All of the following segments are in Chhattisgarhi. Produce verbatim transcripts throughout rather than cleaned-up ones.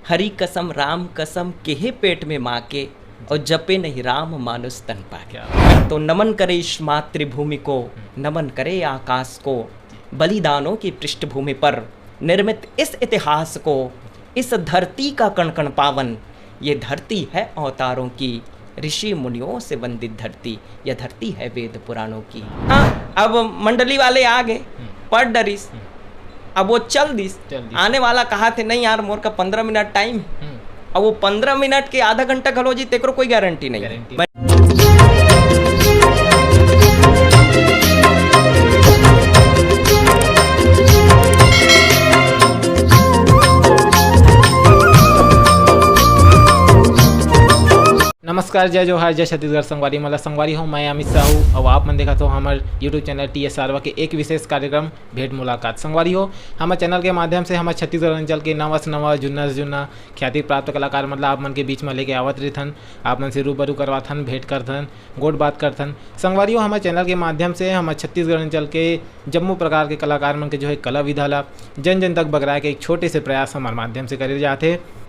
हरि कसम राम कसम केहे पेट में माँ के, और जपे नहीं राम मानुष तन पाके। क्या? तो नमन करे इस मातृभूमि को, नमन करे आकाश को, बलिदानों की पृष्ठभूमि पर निर्मित इस इतिहास को, इस धरती का कण कण पावन, ये धरती है अवतारों की, ऋषि मुनियों से वंदित धरती, यह धरती है वेद पुराणों की। हाँ, अब मंडली वाले आ गए, पढ़ डरिस, अब वो चल दिस। चल दिस। आने वाला कहा थे, "नहीं यार, मोर का पन्द्रह मिनट टाइम है।" हम्म। अब वो पन्द्रह मिनट के आधा घंटा घलो जी, तेकरो कोई गारंटी नहीं है। गारंटी। मैं नमस्कार, जय जोहार, जय छत्तीसगढ़ संगवारी। मला संगवारी हो, मैं अमित साहू, अउ आप मन देखत हो हमर YouTube चैनल टीएस सारवा के एक विशेष कार्यक्रम भेंट मुलाकात। संगवारी हो, हमर चैनल के माध्यम से हमर छत्तीसगढ़ अंचल के नवा से नवा, जुन्ना से जुन्ना ख्याति प्राप्त कलाकार मन ला आप मन के बीच में लेके आवत रहिथन, आप मन से रूबरू करवाथन, भेंट करथन, गोठ बात करथन। संगवारी हो, हमर चैनल के माध्यम से हमर छत्तीसगढ़ अंचल के जम्मो प्रकार के कलाकार मन के जो है कला विधा ला जन जन तक बगराए के एक छोटे से प्रयास हमर माध्यम से करे जाथे।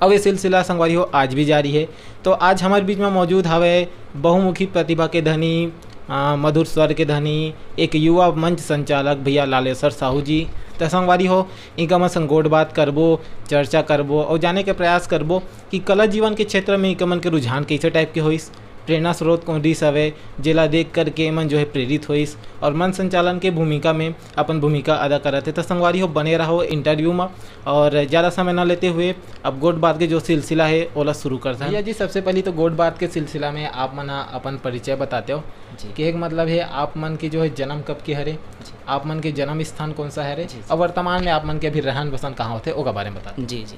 अब ये सिलसिला संगवारी हो आज भी जारी है। तो आज हमर बीच में मौजूद हवे बहुमुखी प्रतिभा के धनी, आ, मधुर स्वर के धनी, एक युवा मंच संचालक भैया लालेश्वर साहू जी। त संगवारी हो, इनका मन संग गोठ बात करबो, चर्चा करबो और जाने के प्रयास करबो कि कला जीवन के क्षेत्र में इनका मन के रुझान कैसे टाइप के होइस, प्रेरणा स्रोत कौन रिस हवे, जेला देख करके मन जो है प्रेरित होइस और मंच संचालन के भूमिका में अपन भूमिका अदा करत हे। त संगवारी हो, बने रहो इंटरव्यू में और ज़्यादा समय न लेते हुए अब गोठ बात के जो सिलसिला है, ओला शुरू करथन। भैया जी, सबसे पहली तो गोठ बात के सिलसिला में आप मन ह अपन परिचय बताते हो जी। कि एक मतलब है आप मन के जो है जन्म कब के हरे, जी। आप मन के जन्म स्थान कौन सा हरे, जी, जी। और वर्तमान में आप मन के अभी रहन बसन कहाँ होथे, ओका बारे में बताते। जी, जी।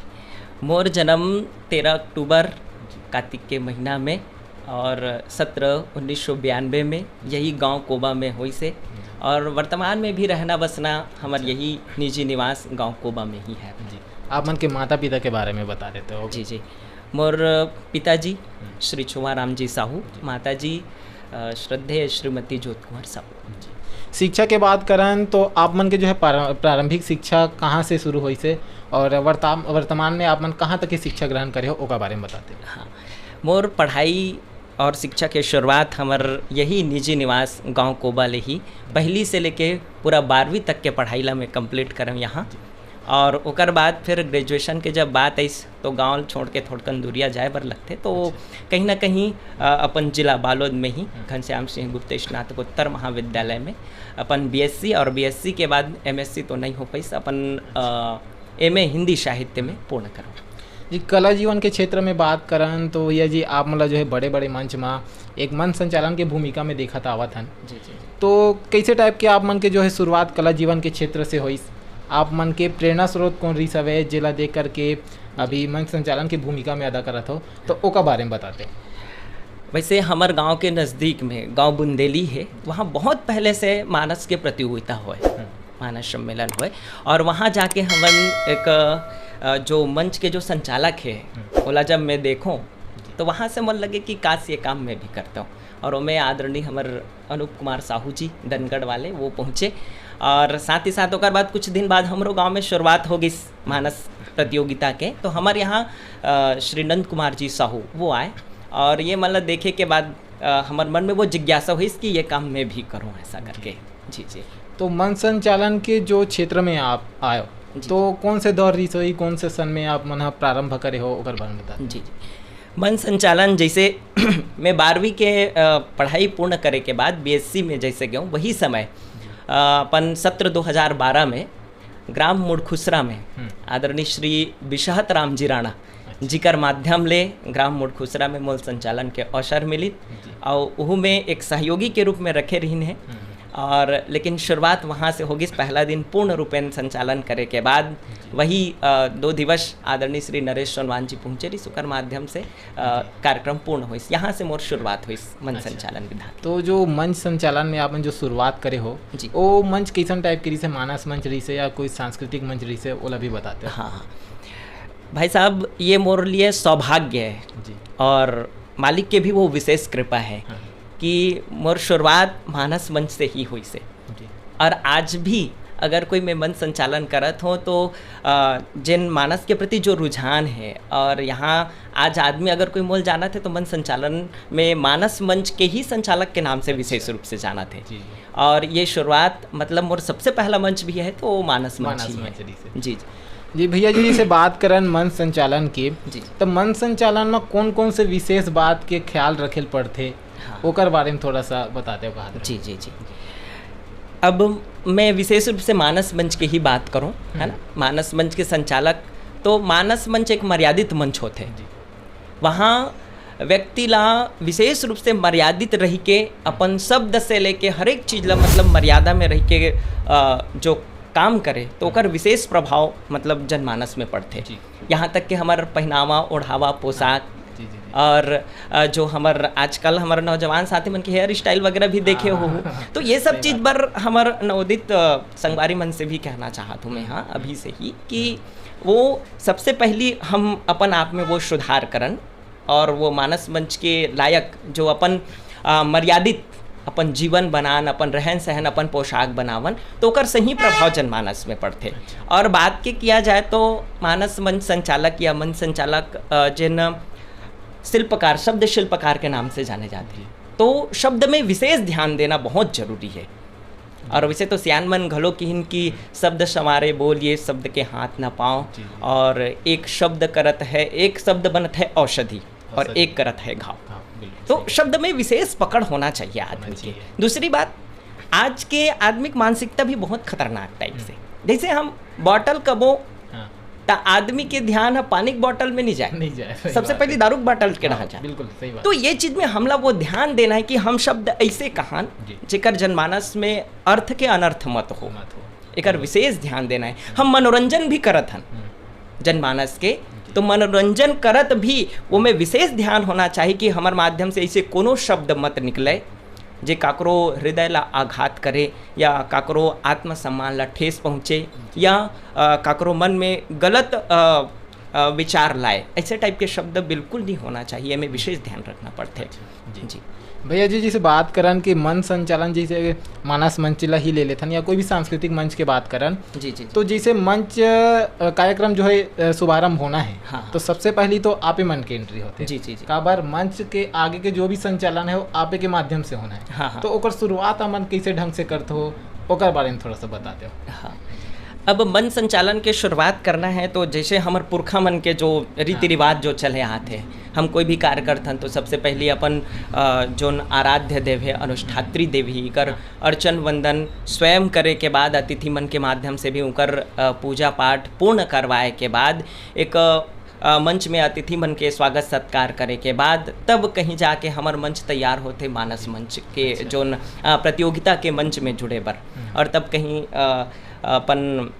मोर जन्म तेरह अक्टूबर जी। कार्तिक के महीना में और सत्रह उन्नीस सौ बयानबे में यही गांव कोबा में होइस हे जी। और वर्तमान में भी रहना बसना हमर अच्छा। यही निजी निवास गांव कोबा में ही है। जी। आप मन के माता पिता के बारे में बता देते हो। जी, जी। मोर पिताजी हम्म। श्री छुआ राम जी साहू, जी। माताजी, अ, श्रद्धेय श्रीमती ज्योत कुंवर साहू। जी। शिक्षा के बात करन तो आप मन के जो है प्रार-, प्रारंभिक शिक्षा कहाँ से शुरू होइस हे और वर्ताम-, वर्तमान में आप मन कहाँ तक के शिक्षा ग्रहण करे हो, ओका बारे में बताते। हाँ, मोर पढ़ाई और शिक्षा के शुरुआत हमर यही निजी निवास गांव कोबा ले ही, पहली से लेके पूरा बारहवीं तक के पढ़ाई ला मैं complete करम यहाँ। जी। और ओकर बाद फिर graduation के जब बात आइस, तो गांव छोड़ के थोड़कन दूरिया जाए बर लगथे, तो अच्छा। कहीं ना कहीं, अ, अपन जिला बालोद में ही हम्म। घनश्याम सिंह गुप्त स्नातकोत्तर महाविद्यालय में अपन बीएससी और बीएससी के बाद एमएससी तो नहीं हो पाइस, अपन, अ, एमए हिंदी साहित्य में पूर्ण करम। जी, कला जीवन के क्षेत्र में बात करन तो भैया जी, आप मन ला जो है बड़े-बड़े मंच मा एक मंच संचालन के भूमिका में देखत आवत हन। जी, जी, जी। तो कैसे टाइप के आप मन के जो है शुरुआत कला जीवन के क्षेत्र से होइस? आप मन के प्रेरणा स्रोत कौन रिस हवे, जेला देख करके अभी मंच संचालन की भूमिका में अदा करत हो, तो ओका बारे में बताते। वैसे हमर गांव के नज़दीक में गांव बुंदेली है, वहाँ बहुत पहले से मानस के प्रतियोगिता होए, हम्म। मानस सम्मेलन होए, और वहाँ जाके हमन एक, अ, जो मंच के जो संचालक है, हम्म। ओला जब मैं देखूँ, तो वहाँ से मन लगे कि काश ये काम मैं भी करता हूँ। और ओमे आदरणीय हमर अनूप कुमार साहू जी, दनगढ़ वाले, वो पहुँचे। और साथ ही साथ ओकर बाद कुछ दिन बाद हमरो गांव में शुरुआत हो गई मानस प्रतियोगिता के। तो हमर यहाँ, अ, श्री नंद कुमार जी साहू वो आए और ये मतलब देखे के बाद, अ, हमर मन में वो जिज्ञासा हुई कि ये काम मैं भी करूँ ऐसा करके। जी, जी। तो मंच संचालन के जो क्षेत्र में आप आयो, जी। तो कौन से दौर रिस होही, कौन से सन में आप मन ह प्रारंभ करे हो, ओकर बारे में बता। जी, जी। मंच संचालन जैसे मैं बारहवीं के, अ, पढ़ाई पूर्ण करे के बाद बीएससी में जैसे गए हूँ, वही समय, अ, अपन सत्र दो हज़ार बारह में ग्राम मुड़खुसरा में हम्म। आदरणीय श्री बिशहत राम जी राणा अच्छा। जिकर माध्यम ले ग्राम मुड़खुसरा में मोल संचालन के अवसर मिली जी। और उहू में एक सहयोगी के रूप में रखे रहिन है। हम्म। और लेकिन शुरुआत वहाँ से होगी, पहला दिन पूर्ण रूपेण संचालन करे के बाद जी। वही, अ, दो दिवस आदरणीय श्री नरेश सोनवान जी पहुँचे रहिस, ओकर माध्यम से, अ, जी। कार्यक्रम पूर्ण होइस। यहाँ से मोर शुरुआत होइस मंच अच्छा। संचालन विधा के। तो जो मंच संचालन में आपन जो शुरुआत करे हो, जी। ओ मंच कैसन टाइप के रहिसे, मानस मंच रहिसे या कोई सांस्कृतिक मंच रहिसे, ओला भी बताते हो। हाँ, हाँ। भाई साहब, ये मोर लिए सौभाग्य है जी। और मालिक के भी वो विशेष कृपा है हाँ। कि मोर शुरुआत मानस मंच से ही होइसे। जी। और आज भी अगर कोई मैं मंच संचालन करत हों तो, अ, जेन मानस के प्रति जो रुझान हे, और यहाँ आज आदमी अगर कोई मोल जानत हे तो मंच संचालन में मानस मंच के ही संचालक के नाम से विशेष रूप से जानत हे। जी, जी। और ये शुरुआत, मतलब, मोर सबसे पहला मंच भी है तो वो मानस मंच मानस ही है। मंच रहिस हे। जी, जी। जी भैया जी, जैसे बात करन मंच संचालन की, जी। तो मंच संचालन में कौन-कौन से विशेष बात के ख्याल रखे ल पड़थे, हाँ। ओकर बारे में थोड़ा सा बताते हो, कहा जी, जी, जी। अब मैं विशेष रूप से मानस मंच की ही बात करूं, है ना? हम्म। मानस मंच के संचालक, तो मानस मंच एक मर्यादित मंच होथे। जी। वहाँ व्यक्ति ला विशेष रूप से मर्यादित रह के, अपन शब्द से लेके हर एक चीज ला, मतलब, मर्यादा में रह के, अ, जो काम करे, तो ओकर विशेष प्रभाव, मतलब, जनमानस में पड़थे। जी। यहाँ तक कि हमर पहनावा, ओढ़ावा, पोशाक, जी, जी, जी। और, अ, जो हमर आजकल हमर नौजवान साथी मन के hair style वगैरह भी देखे हाँ, हो, हाँ, हाँ। तो ये सब सही चीज बात। बर हमर नवोदित, अ, संगवारी मन से भी कहना चाहत हूँ मैं, हाँ, अभी से ही, कि वो सबसे पहली हम अपन आप में वो सुधार करन और वो मानस मंच के लायक जो अपन, अ, मर्यादित अपन जीवन बनान, अपन रहन सहन, अपन पोशाक बनावन, तो ओकर सही प्रभाव जनमानस में पड़थे। अच्छा। और बात के किया जाए तो मानस मंच संचालक या मंच संचालक, अ, जेन शिल्पकार, शब्द शिल्पकार के नाम से जाने जाथे, जी। तो शब्द में विशेष ध्यान देना बहुत जरूरी है। और वैसे तो सियान मन घलो किहिन कि शब्द संवारे बोल, ये शब्द के हाथ न पाओ, जी, जी। और एक शब्द करत है, एक शब्द बनत है औषधि, और औषधि। एक करत है घाव। हाँ, बिल्कुल तो सही। शब्द में विशेष पकड़ होना चाहिए होना आदमी के। चाहिए। दूसरी बात, आज के आदमी की मानसिकता भी बहुत खतरनाक type हम्म। से, जैसे हम bottle कबो, हाँ। त आदमी के ध्यान ह पानी के bottle में नहीं जाए, नहीं जाए, सही सबसे बात पहले है। दारू के bottle के हाँ, डहा जाए। बिल्कुल सही बात। तो ये चीज में हमला वो ध्यान देना है कि हम शब्द ऐसे कहान, जी। जेकर जनमानस में अर्थ के अनर्थ मत हो, मत हो। एकर हम्म। विशेष ध्यान देना है। हम मनोरंजन भी करत हन हम्म। जनमानस के, जी। तो मनोरंजन करत भी वो में विशेष ध्यान होना चाहिए कि हमर माध्यम से ऐसे कोनो शब्द मत निकले जे काकरो हृदय ला आघात करे या काकरो आत्मसम्मान ला ठेस पहुँचे या, अ, काकरो मन में गलत, अ, अ, विचार लाए। ऐसे type के शब्द बिल्कुल नहीं होना चाहिए, एमे विशेष ध्यान रखना पड़थे। अच्छा, जी। जी। भैया जी, जैसे बात करन कि मंच संचालन, जैसे मानस मंच ला ही ले लेथन या कोई भी सांस्कृतिक मंच के बात करन, जी, जी, जी। तो जैसे मंच, अ, कार्यक्रम जो है, अ, शुभारंभ होना है, हाँ, हाँ। तो सबसे पहली तो आपे मन के entry होथे। जी, जी, जी। काबर मंच के आगे के जो भी संचालन है, वो आपे के माध्यम से होना है। हाँ, हाँ। तो ओकर शुरुआत हमन कैसे ढंग से करत हो, ओकर बारे में थोड़ा सा बता दो। हाँ। अब मंच संचालन के शुरुआत करना है, तो जैसे हमर पुरखा मन के जो रीति हाँ। रिवाज जो चले आत हे, हम कोई भी कार्य करथन, तो सबसे पहली अपन, अ, जोन आराध्य देव हे, अनुष्ठात्री देवी, एकर हाँ। अर्चन वंदन स्वयं करे के बाद, अतिथि मन के माध्यम से भी उनकर, अ, पूजा पाठ पूर्ण करवाए के बाद, एक, अ, मंच में अतिथि मन के स्वागत सत्कार करे के बाद, तब कहीं जाके हमर मंच तैयार होथे मानस मंच के, अच्छा। जोन, अ, प्रतियोगिता के मंच में जुड़े बर। हम्म। और तब कहीं, अ, अपन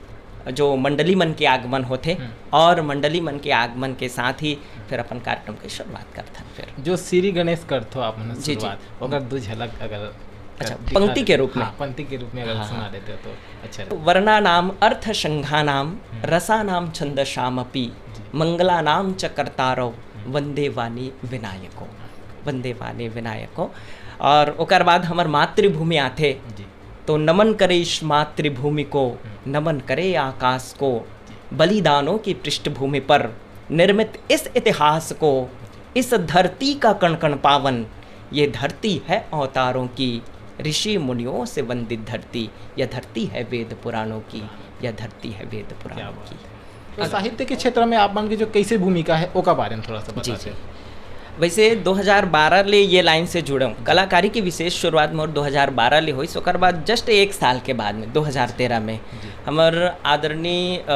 जो मंडली मन के आगमन होथे हम्म। और मंडली मन के आगमन के साथ ही फिर अपन कार्यक्रम के शुरुआत करथन। फिर जो श्री गणेश करथो आप मन जी, जी। शुरुआत, ओकर दू झलक अगर अच्छा, दिखा पंक्ति दे-, के रूप में। हाँ, पंक्ति के रूप में अगर हाँ, सुना हाँ। देते हो तो अच्छा रहे। वर्णानाम अर्थ संघानाम हम्म। रसानाम छंदसामपि जी। मंगलानाम च कर्तारौ हम्म। वंदे वाणी विनायको। वंदे वाणी विनायको। और ओकर बाद हमर मातृभूमि आथे। जी। तो नमन करे इस मातृभूमि को, हम्म। नमन करे आकाश को, बलिदानों की पृष्ठभूमि पर निर्मित इस इतिहास को, इस धरती का कण कण पावन, ये धरती है अवतारों की, ऋषि मुनियों से वंदित धरती, यह धरती है वेद पुराणों की, यह धरती है वेद पुराणों क्या बात की। है। तो साहित्य के क्षेत्र में आप मन के जो कैसे भूमिका है, ओका बारे में थोड़ा सा जी, बताते जी। हो। वैसे दो हज़ार बारह ले ये लाइन से जुड़े हूँ। कलाकारी की विशेष शुरुआत मोर दो हज़ार बारह ले होइस, ओकर बाद just एक साल के बाद में, दो हज़ार तेरह में, जी। हमर आदरणीय, अ,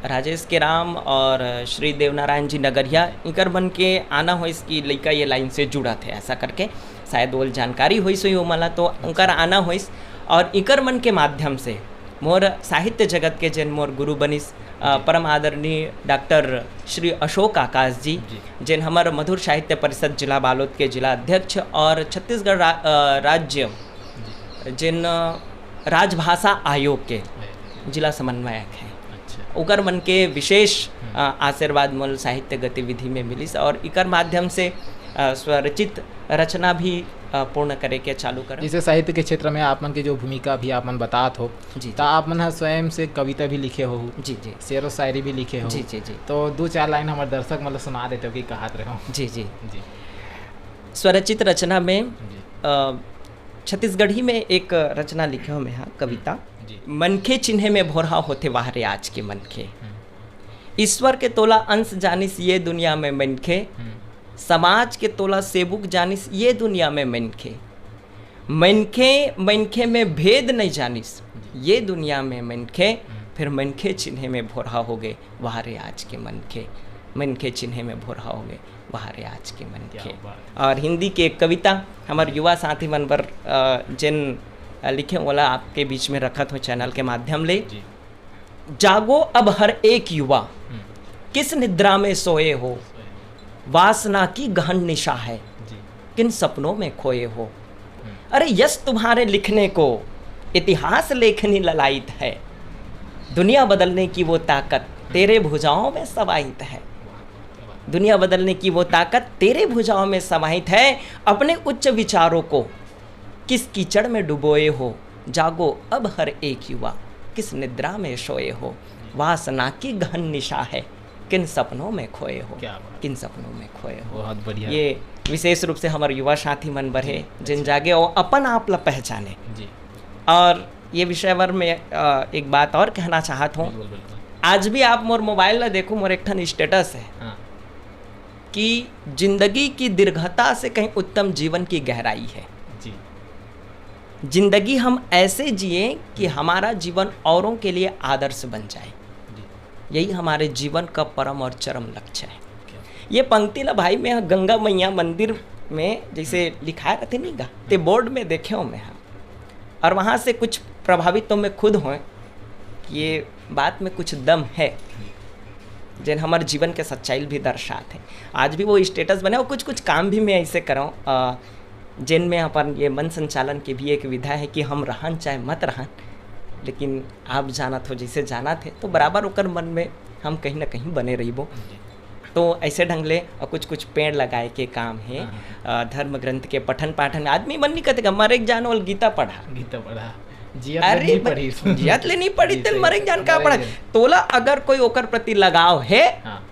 राजेश केराम और श्री देवनारायण जी नगरिया, इकर मन के आना होइस कि लइका ये लाइन से जुड़त हे, ऐसा करके शायद ओला जानकारी होइस होही ओमन ला, तो उनकर आना होइस और इकर मन के माध्यम से मोर साहित्य जगत के जेन मोर गुरु बनिस, अ, जी। परम आदरणीय डॉक्टर श्री अशोक आकाश जी, जी। जेन हमर मधुर साहित्य परिषद जिला बालोद के जिला अध्यक्ष और छत्तीसगढ़ रा-, अ, राज्य जी। जेन, अ, राजभाषा आयोग के आयोग। जिला समन्वयक हैं। अच्छा। ओकर मन के विशेष, हम्म। अ, आशीर्वाद मोल साहित्य गतिविधि में मिलिस और इकर माध्यम से, अ, स्वरचित रचना भी अ, पूर्ण करे के चालू करब। जैसे साहित्य के क्षेत्र में आप मन के जो भूमिका अभी आप मन बतात हो, जी, जी। त आप मन ह स्वयं से कविता भी लिखे हो, जी, जी। शेरो शायरी भी लिखे हो, जी, जी, जी। तो दू चार लाइन हमर दर्शक मन ल सुना देते हो कि कहत रहे हो। जी, जी। जी। स्वरचित रचना में जी। अ, छत्तीसगढ़ी में एक रचना लिखे हो मैं, हाँ, कविता। जी। मनखे चिन्हे में भोरहा होथे, वाह रे आज के मनखे। हम्म। ईश्वर के तोला अंश जानिस ये दुनिया में मनखे, हम्म। समाज के तोला सेवक जानिस ये दुनिया में मनखे। मनखे, मनखे में भेद नहीं जानिस ये दुनिया में मनखे, फिर मनखे चिन्हे में भोरहा हो गए, वाह रे आज के मनखे, मनखे चिन्हे में भोरहा हो गए, वाह रे आज के मनखे। क्या बात। और हिंदी के एक कविता हमर युवा साथी मन बर, अ, जेन, अ, लिखे, ओला आपके बीच में रखत हो चैनल के माध्यम ले। जी। जागो अब हर एक युवा, हम्म। किस निद्रा में सोए हो, वासना की गहन निशा है, जी। किन सपनों में खोए हो। हम्म। अरे यश तुम्हारे लिखने को इतिहास लेखनी ललायित है, दुनिया बदलने की वो ताकत तेरे भुजाओं में समाहित है, वाह, क्या बात। दुनिया बदलने की वो ताकत तेरे भुजाओं में समाहित है। अपने उच्च विचारों को किस कीचड़ में डुबोए हो, जागो अब हर एक युवा, किस निद्रा में सोए हो, वासना की गहन निशा है, किन सपनों में खोए हो, क्या बात। किन सपनों में खोए हो। बहुत बढ़िया। ये विशेष रूप से हमर युवा साथी मन बर हे, जिन जागे और अपन आप ला पहचाने। जी। और ये विषय पर मैं, अ, एक बात और कहना चाहत हूँ। बिल्कुल, बिल्कुल। आज भी आप मोर मोबाइल ला देखो, मोर एक ठन स्टेटस है हाँ। कि जिंदगी की दीर्घता से कहीं उत्तम जीवन की गहराई है। जी। जिंदगी हम ऐसे जिए कि हमारा जीवन औरों के लिए आदर्श बन जाए, जी। यही हमारे जीवन का परम और चरम लक्ष्य है। क्या? ये पंक्ति ला भाई मैं गंगा मैया मंदिर में जैसे लिखाए रहते नहीं गा, ते बोर्ड में देखे हो मैं, हाँ। और वहाँ से कुछ प्रभावित तो मैं खुद हों कि ये बात में कुछ दम है, जेन हमर जीवन के सच्चाई भी दर्शात है। आज भी वो स्टेटस बने और कुछ कुछ काम भी मैं ऐसे करौं, अ, जेन में अपन ये मन संचालन के भी एक विधा है कि हम रहन चाहे मत रहन, लेकिन आप जानत हो जैसे जानत है, तो बराबर ओकर मन में हम कहीं ना कहीं बने रहिबो। जी। तो ऐसे ढंग ले और कुछ कुछ पेड़ लगाए के काम है। हाँ, हाँ। अ, धर्म ग्रंथ के पठन पाठन, आदमी मन नहीं कहते का मरे के जान वाल गीता पढ़ा। गीता पढ़ा। जियत अरे ले नहीं ब-, पढ़ी। जियत ले नहीं पढ़ी, जी, तेल सही मरे के बात। जान का मरे पढ़ा। जान। तोला अगर कोई ओकर प्रति लगाव है, हाँ।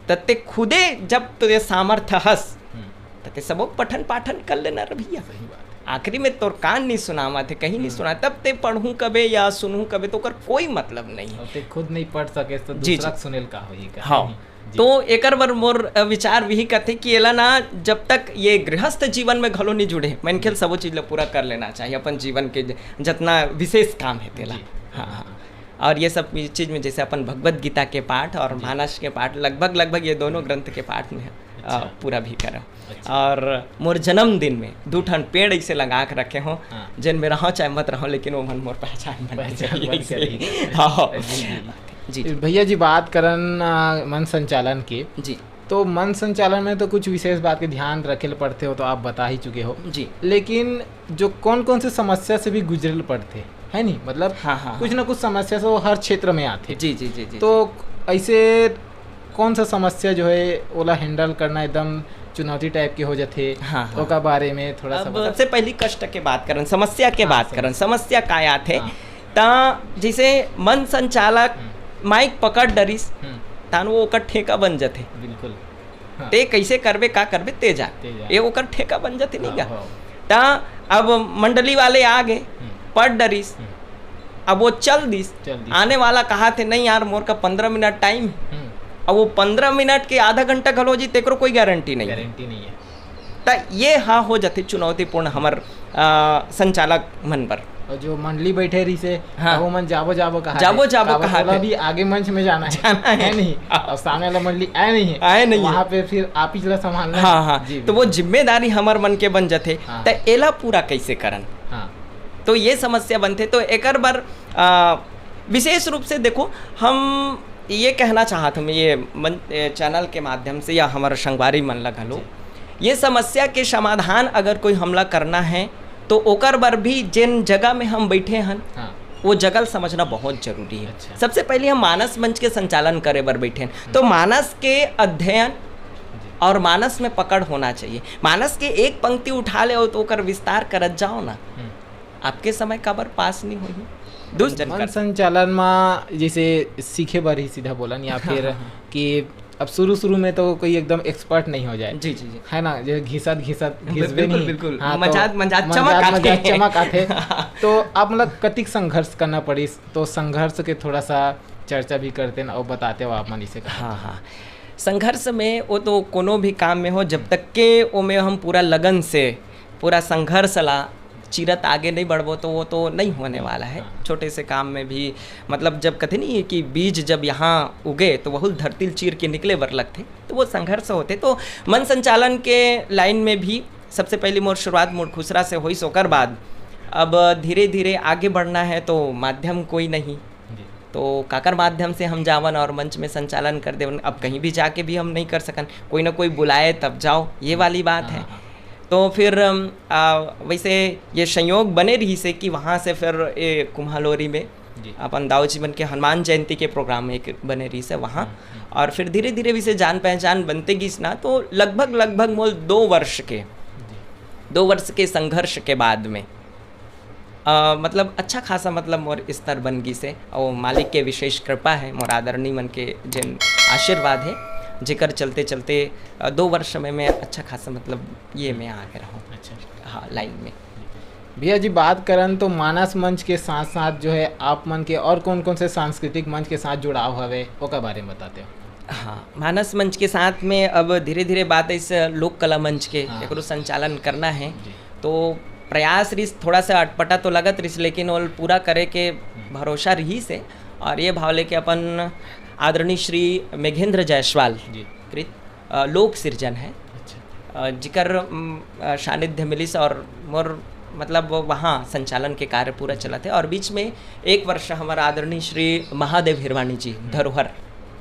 त ते खुदे जब तुझे सामर्थ्य हस, हम्म। त ते सबो पठन पाठन कर लेना रे भैया। सही बात है। आखिरी में तोर कान नहीं सुनावत है, कहीं नहीं हम्म। सुना, तब ते पढ़ूं कबे या सुनूं कबे, तो ओकर कोई मतलब नहीं है। अब ते खुद नहीं पढ़ सके तो जी, दूसरा जी। सुनेल का होही का? हाँ। जी। तो एकर बर मोर, अ, विचार विही कथे कि एला ना, जब तक ये गृहस्थ जीवन में घलो नहीं जुड़े, मनखे ल सबो चीज ल पूरा कर लेना चाहिए अपन जीवन के ज-, जतना विशेष काम है तेला। जी। हाँ, हाँ। और ये सब चीज में जैसे अपन भगवत गीता के पाठ और जी। मानस के पाठ लगभग, लगभग ये दोनों ग्रंथ के पाठ में, अ, अच्छा। पूरा भी करम। अच्छा। और मोर जन्मदिन में दू ठन पेड़ ऐसे लगा के रखे हो, हाँ। जिन में रहो चाहे मत रहो, लेकिन वो मन मोर पहचान बन पहचान गई। बन गई। हाँ। जी, जी। जी। भैया जी, बात करन, आ, मन संचालन की, जी। तो मन संचालन में तो कुछ विशेष बात के ध्यान रखे ल पड़थे, वो तो आप बता ही चुके हो। जी। लेकिन जो कौन कौन से समस्या से भी गुजरे ल पड़थे, है नहीं? मतलब, हाँ, हाँ, कुछ हाँ। ना कुछ समस्या से वो हर क्षेत्र में आथे। जी, जी, जी, जी। तो ऐसे कौन सा समस्या जो है, ओला handle करना एकदम चुनौती type के हो जाथे, हाँ, हाँ। ओकर बारे में थोड़ा सा अब बता। सबसे पहली कष्ट के बात करन, समस्या के हाँ, बात समस्या। करन, समस्या काय आथे? हाँ। त जैसे मन संचालक हम्म। माइक पकड़ डरिस, हम्म, तान वो ओकर ठेका बन जथे। बिल्कुल। हाँ। ते कैसे करबे, का करबे, ते जा। ते जा। ये ओकर ठेका बन जथे, नहीं हाँ, का? हाँ। त अब मंडली वाले आ गए, हम्म। पढ़ डरिस, हम्म। अब वो चल दिस। चल दिस। आने वाला कहा थे, "नहीं यार, मोर का पंद्रह मिनट time है।" हम्म। अब वो पंद्रह मिनट के आधा घंटा घलो जी, तेकरो कोई guarantee नहीं है। Guarantee नहीं है। त ये हा हो जाथे चुनौतीपूर्ण हमर, अ, संचालक मन बर। और जो मंडली बैठे रहिसे, हाँ। त वो मन जाबो, जाबो कहा जाबो, है। जाबो काबर कहा ओला है। भी आगे मंच में जाना है। जाना है। है नहीं? और सामने वाला मंडली आए नहीं है। आए नहीं है। वहाँ पे फिर आप ही ला संभालना है। हाँ, हाँ। जी, तो वो बिल्कुल। जिम्मेदारी हमर मन के बन जथे। हाँ। त एला पूरा कैसे करन? हाँ। तो ये समस्या बनथे। तो एकर बर, अ, विशेष रूप से देखो, हम ये कहना चाहत हूँ, मैं ये मन, ए, channel के माध्यम से या हमर संगवारी मन ला घलो, ये समस्या के समाधान अगर कोई हमला करना है, तो ओकर बर भी जेन जगह में हम बैठे हन, हाँ। वो जगह ल समझना बहुत जरूरी है। अच्छा। सबसे पहले हम मानस मंच के संचालन करे बर बैठे हन, तो मानस के अध्ययन, जी। और मानस में पकड़ होना चाहिए। मानस के एक पंक्ति उठा ले तो ओकर विस्तार करत जाओ ना। हम्म। आपके समय काबर पास नहीं होही? दुष्ट जन मन कर संचालन मा जैसे सीखे बर ही सीधा बोलन या फिर हाँ, हाँ। कि अब शुरू-शुरू में तो कोई एकदम expert नहीं हो जाए। जी, जी, जी। है ना? जो घिसत, घिसत, बिल-, घिसबे बिल्कुल, नहीं। बिल्कुल। हाँ, तो मजाक, मजाक, मजाक, चमक आथे। मजाक, चमक आथे। तो आप मतलब कतिक संघर्ष करना पड़िस, तो संघर्ष के थोड़ा सा चर्चा भी करते ना, और बताते हो आप मन इसे कहा। हाँ, हाँ। संघर्ष में वो तो कोनो भी काम में हो, जब तक के वो में हम पूरा लगन से, पूरा संघर्ष ला चीरत आगे नहीं बढ़बो, तो वो तो नहीं होने वाला है। हाँ। छोटे से काम में भी, मतलब, जब कथे नहीं है कि बीज जब यहाँ उगे, तो वहू धरती ल चीर के निकले बर लगथे, तो वो संघर्ष होथे। तो मन संचालन के लाइन में भी सबसे पहली मोर शुरुआत मुड़खुसरा से होइस, ओकर बाद अब धीरे-धीरे आगे बढ़ना है, तो माध्यम कोई नहीं। जी। तो काकर माध्यम से हम जावन और मंच में संचालन कर देवन? अब कहीं भी जाके भी हम नहीं कर सकन, कोई ना कोई बुलाए तब जाओ, ये वाली बात है। हाँ, हाँ। तो फिर, अम, आ, वैसे ये संयोग बने रहिसे कि वहाँ से फिर ये कुम्हालोरी में जी। अपन दाऊ जी मन के हनुमान जयंती के program एक बने रहिसे वहाँ। हम्म, हम्म। और फिर धीरे-धीरे वैसे जान पहचान बनते गिस ना, तो लगभग, लगभग मोल दो वर्ष के, जी। दो वर्ष के संघर्ष के बाद में, अ, मतलब अच्छा खासा, मतलब, मोर स्तर बन गिस हे। और मालिक के विशेष कृपा है, मोर आदरणीय मन के जेन आशीर्वाद है, जेकर चलते, चलते, अ, दो वर्ष में मैं अच्छा खासा, मतलब, ये में आगे रहूँ। अच्छा। हाँ, लाइन में। भैया जी, बात करन तो मानस मंच के साथ-साथ जो है आप मन के और कौन-कौन से सांस्कृतिक मंच के साथ जुड़ाव हवे, ओकर बारे में बताते हो? हाँ, मानस मंच के साथ में अब धीरे-धीरे बात इस लोक कला मंच के हाँ। एकरो संचालन करना है। जी। तो प्रयास रिस थोड़ा सा अटपटा तो लगत रिस, लेकिन वो पूरा करे के हम्म। भरोसा रहिस हे। और ये भाव लेके अपन आदरणीय श्री मेघेंद्र जायसवाल जी। कृत अ, लोक सिरजन है, अच्छा। अ, जिकर, उम, अ, सानिध्य मिलिस और मोर, मतलब, वहाँ संचालन के कार्य पूरा चलत है। और बीच में एक वर्ष हमारा आदरणीय श्री महादेव हिरवानी जी, हम्म। धरोहर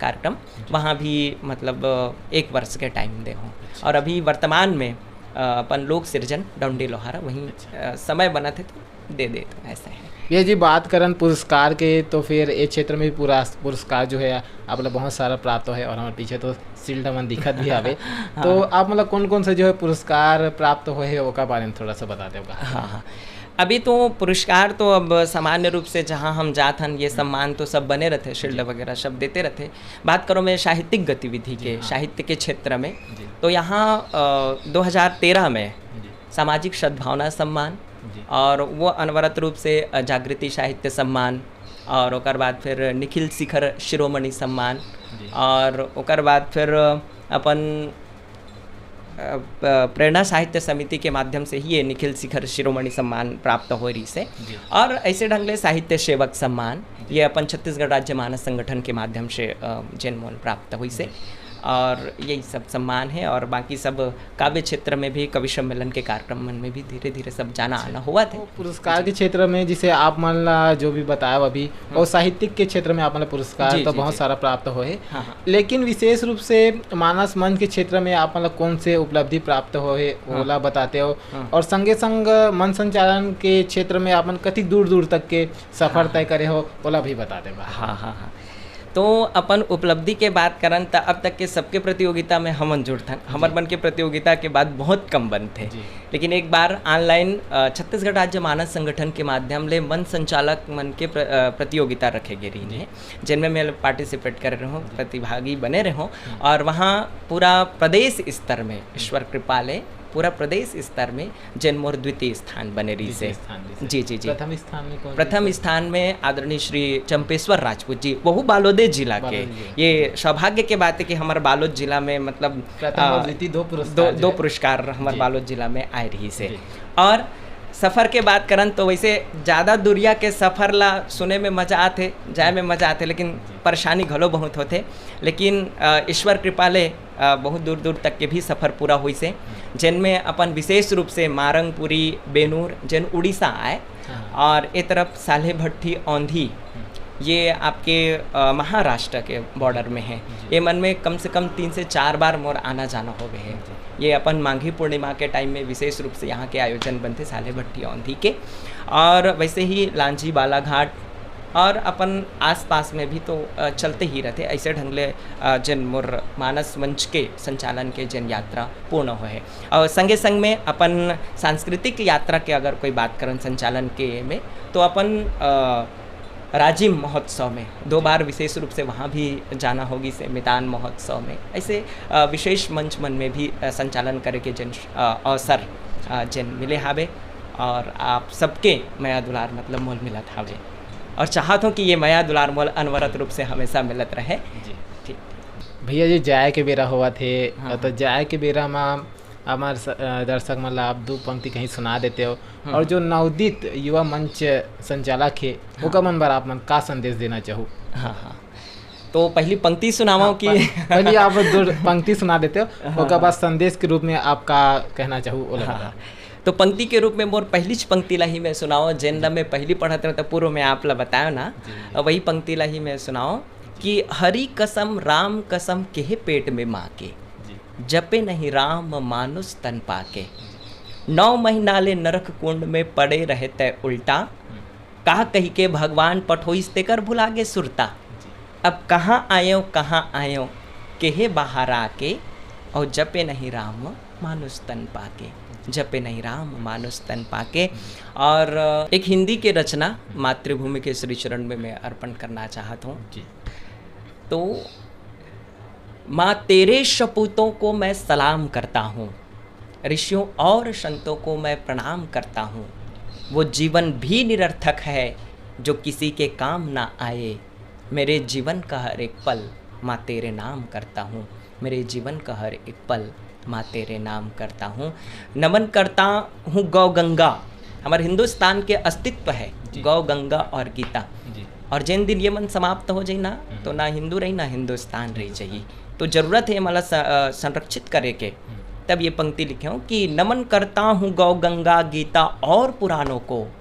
कार्यक्रम, जी। वहाँ भी, मतलब, अ, एक वर्ष के time दे हों। अच्छा। और अभी वर्तमान में, अ, अपन लोक सिरजन डौंडी लोहारा वहीं, अच्छा। अ, समय बनत है तो दे देत हों, ऐसा है। भैया जी, बात करन पुरस्कार के, तो फिर ए क्षेत्र में भी पूरा पुरस्कार जो है आप लोग बहुत सारा प्राप्त होहे और हमारे पीछे तो shield मन दिखत भी हवे। हाँ। तो आप मतलब कौन-कौन से जो है पुरस्कार प्राप्त होहे, ओकर बारे में थोड़ा सा बताते हो का? हाँ, हाँ। अभी तो पुरस्कार तो अब सामान्य रूप से जहाँ हम जात हन, ये हम्म। सम्मान तो सब बने रहते, shield जी। वगैरह सब देते रहते। बात करो मैं साहित्यिक गतिविधि जी, के, हाँ। साहित्य के क्षेत्र में, जी। तो यहाँ, अ, दो हज़ार तेरह में जी। सामाजिक सद्भावना सम्मान जी। और वो अनवरत रूप से, अ, जागृति साहित्य सम्मान और ओकर बाद फिर निखिल शिखर शिरोमणि सम्मान जी। और ओकर बाद फिर अपन, अ, प-, प्रेरणा साहित्य समिति के माध्यम से ही ये निखिल शिखर शिरोमणि सम्मान प्राप्त होय रहिस हे। जी। और ऐसे ढंग ले साहित्य सेवक सम्मान, जी। ये अपन छत्तीसगढ़ राज्य मानस संगठन के माध्यम से, अ, जेन मोल प्राप्त होइस हे। जी। और यही सब सम्मान है और बाकी सब काव्य क्षेत्र में भी, कवि सम्मेलन के कार्यक्रम मन में भी धीरे-धीरे सब जाना अच्छा। आना होवत हे। तो पुरस्कार के क्षेत्र में, जैसे आप मन ला जो भी बताया अभी, हम्म। और साहित्यिक के क्षेत्र में आप मन ला पुरस्कार जी, तो जी, बहुत जी। सारा प्राप्त होए हे। हाँ, हाँ। लेकिन विशेष रूप से मानस मंच के क्षेत्र में आप मन ला कौन से उपलब्धि प्राप्त होए हे, हाँ। ओला बताते हो। हाँ। और संगे संग मन संचालन के क्षेत्र में आप मन कति दूर-दूर तक के सफर हाँ। तय करे हो, ओला भी बता देबा। हाँ, हाँ, हाँ। तो अपन उपलब्धि के बात करन, त अब तक के सबके प्रतियोगिता में हमन जुड़थन। हमर जी। मन के प्रतियोगिता के बाद बहुत कम बनथे। जी। लेकिन एक बार online, अ, छत्तीसगढ़ राज्य मानस संगठन के माध्यम ले मन संचालक मन के प्र-, अ, प्रतियोगिता रखे गे रहिन जी। हे, जेन में मैं participate करे रहूँ, जी। प्रतिभागी बने रहूँ। हम्म। और वहाँ पूरा प्रदेश स्तर में ईश्वर कृपा ले पूरा प्रदेश स्तर में जेन मोर द्वितीय स्थान बने रहिस हे। द्वितीय स्थान रहिस हे। जी, जी, जी। प्रथम स्थान में कौन प्रथम रहिस हे? स्थान में आदरणीय श्री चंपेश्वर राजपूत जी, वहू बालोदे जिला के। बालोद जिला। ये सौभाग्य के बात है कि हमारे बालोद जिला में, मतलब, प्रथम अ, और द्वितीय दो पुरस्कार दो, जो दो है। पुरस्कार हमारे जी। बालोद जिला में आए रहिस हे। जी। और सफर के बात करन तो वैसे ज्यादा दूरिया के सफर ला सुने में मजा आथे, जाए में मजा आथे, लेकिन जी। परेशानी घलो बहुत होथे। लेकिन, अ, ईश्वर कृपा ले अ, बहुत दूर-दूर तक के भी सफर पूरा होइस हे, जेन में अपन विशेष रूप से मारंगपुरी बेनूर, जेन उड़ीसा आए, हाँ। और ए तरफ साल्हेभट्टी औंधी, हम्म। ये आपके, अ, महाराष्ट्र के border में है। जी। ये मन में कम से कम तीन से चार बार मोर आना जाना होवे हे। जी। ये अपन माघी पूर्णिमा के time में विशेष रूप से यहाँ के आयोजन बनथे साल्हेभट्टी औंधी के, और वैसे ही लांजी बालाघाट, और अपन आसपास में भी तो, अ, चलते ही रहते। ऐसे ढंग ले, अ, जेन मोर मानस मंच के संचालन के जेन यात्रा पूर्ण होए हे, और संगे संग में अपन सांस्कृतिक यात्रा के अगर कोई बात करन संचालन के में, तो अपन, अ, राजिम महोत्सव में दो बार विशेष रूप से वहाँ भी जाना होगिस हे, मितान महोत्सव में। ऐसे, अ, विशेष मंच मन में भी, अ, संचालन करे के जेन, अ, अवसर, अ, जेन मिले हावे, और आप सबके मया दुलार मतलब मोल मिलत हावे। और चाहत हूँ कि ये मया दुलार मोल अनवरत रूप से हमेशा मिलत रहे। जी। ठीक। भैया जी, जाए के बेरा होवत हे, हाँ, तो हाँ। जाए के बेरा मा हमार स-, अ, दर्शक मन ला आप दू पंक्ति कहीं सुना देते हो, हम्म। और जो नवोदित युवा मंच संचालक हे, हाँ। ओकर मन बर आप मन का संदेश देना चाहू? हाँ, हाँ। तो पहली पंक्ति सुनावव हाँ, कि प-, पहली आप दो पंक्ति सुना देते हो, हाँ, ओकर बाद हाँ। संदेश के रूप में आप का कहना चाहू, ओला हाँ, बताओ। हाँ। तो पंक्ति के रूप में मोर पहलीच पंक्ति ला ही मैं सुनावव, जेन ला मैं पहली पढ़त रहेंव, तो पूर्व में आप ला बताएंव ना, जी, जी। वही पंक्ति ला ही मैं सुनावव कि "हरि कसम राम कसम केहे पेट में माँ के, जी। जपे नहीं राम मानुष तन पाके। नौ महीना ले नरक कुंड में पड़े रहे तैं उल्टा, हम्म। का कहि के भगवान पठोइस तेकर भुला गे सुरता। जी। अब कहाँ आएंव, कहाँ आएंव, केहे बाहर आके, और जपे नहीं राम मानुष तन पाके, जपे नहीं राम मानुष तन पाके।" और एक हिंदी के रचना मातृभूमि के श्री चरण में मैं अर्पण करना चाहत हूँ। जी। तो माँ, तेरे सपूतों को मैं सलाम करता हूँ, ऋषियों और संतों को मैं प्रणाम करता हूँ। वो जीवन भी निरर्थक है जो किसी के काम ना आए। मेरे जीवन का हर एक पल माँ तेरे नाम करता हूँ, मेरे जीवन का हर एक पल माँ तेरे नाम करता हूँ। नमन करता हूँ गौ गंगा, हमारे हिंदुस्तान के अस्तित्व है जी। गौ गंगा और गीता। जी। और जेन दिन ये मन समाप्त हो जाई ना, हम्म। तो ना हिंदू रही, ना हिंदुस्तान रही जाही। तो जरूरत है ये मन ला स-, अ, संरक्षित करे के। हम्म। तब ये पंक्ति लिखे हूँ कि "नमन करता हूँ गौ गंगा गीता और पुराणों को,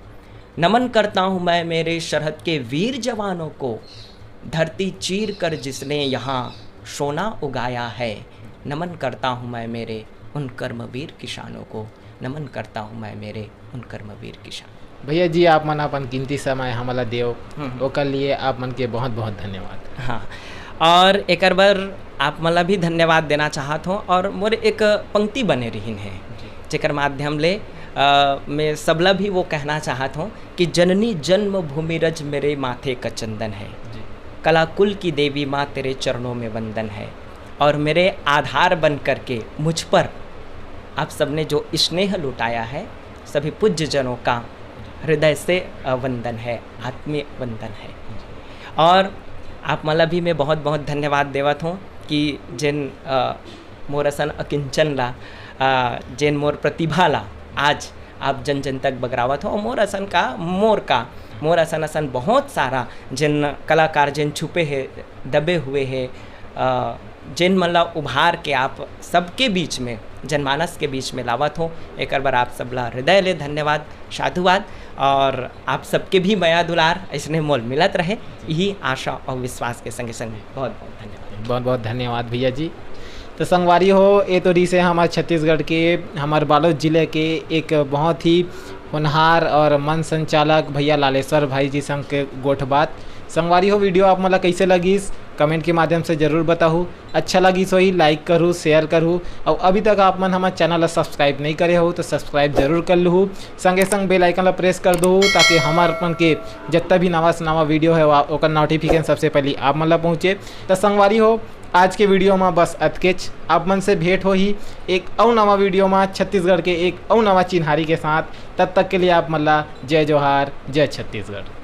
नमन करता हूँ मैं मेरे सरहद के वीर जवानों को, धरती चीर कर जिसने यहाँ सोना उगाया है, नमन करता हूँ मैं मेरे उन कर्मवीर किसानों को, नमन करता हूँ मैं मेरे उन कर्मवीर किसान।" भैया जी, आप मन अपन कीमती समय हमला देव, हम्म, हम्म। ओकर लिए आप मन के बहुत बहुत धन्यवाद। हाँ, और एकर बर आप मन ला भी धन्यवाद देना चाहत हूँ। और मोर एक पंक्ति बने रहिन है, जी। जेकर माध्यम ले, अ, मैं सबला भी वो कहना चाहत हूँ कि "जननी जन्मभूमि रज मेरे माथे का चंदन है, जी। कला कुल की देवी माँ तेरे चरणों में वंदन है, और मेरे आधार बन करके मुझ पर आप सबने जो स्नेह लुटाया है, सभी पूज्य जनों का हृदय से, अ, वंदन है, आत्मीय वंदन है।" और आप मन ला भी मैं बहुत बहुत धन्यवाद देवत हूँ कि जेन, अ, मोर असन अकिंचन ला, अ, जेन मोर प्रतिभा ला आज आप जन जन तक बगरावत हो। मोर असन का, मोर का, मोर असन असन बहुत सारा जेन कलाकार जेन छुपे हे, दबे हुए हे, अ, जेन मन ला उभार के आप सबके बीच में, जनमानस के बीच में लावत हो, एकर बर आप सबला हृदय ले धन्यवाद, साधुवाद। और आप सबके भी मया दुलार ऐसने मोल मिलत रहे, यही आशा और विश्वास के संगे संगे बहुत बहुत धन्यवाद। बहुत बहुत धन्यवाद भैया जी। तो संगवारी हो, ये तो रहिसे हमार छत्तीसगढ़ के, हमार बालोद जिले के एक बहुत ही होनहार और मन संचालक भैया लालेश्वर भाई जी संग के गोठ बात। संगवारी हो, video आप मन ला कैसे लगिस, comment के माध्यम से जरूर बताहू। अच्छा लगिस होही, like करहू, share करहू, और अभी तक आप मन हमार channel ला subscribe नहीं करे हो तो subscribe जरूर कर लूहू। संगे संग bell icon ला press कर दो, ताकि हमार मन के जितना भी नवा से नवा video है, वा-, ओकर notification सबसे पहले आप मन ला पहुँचे। तो संगवारी हो, आज के video में बस अतकेच। आप मन से भेंट होही एक अउ नवा video में, छत्तीसगढ़ के एक अउ नवा चिन्हारी के साथ। तब तक के लिए आप मन ला जय जोहार, जय छत्तीसगढ़।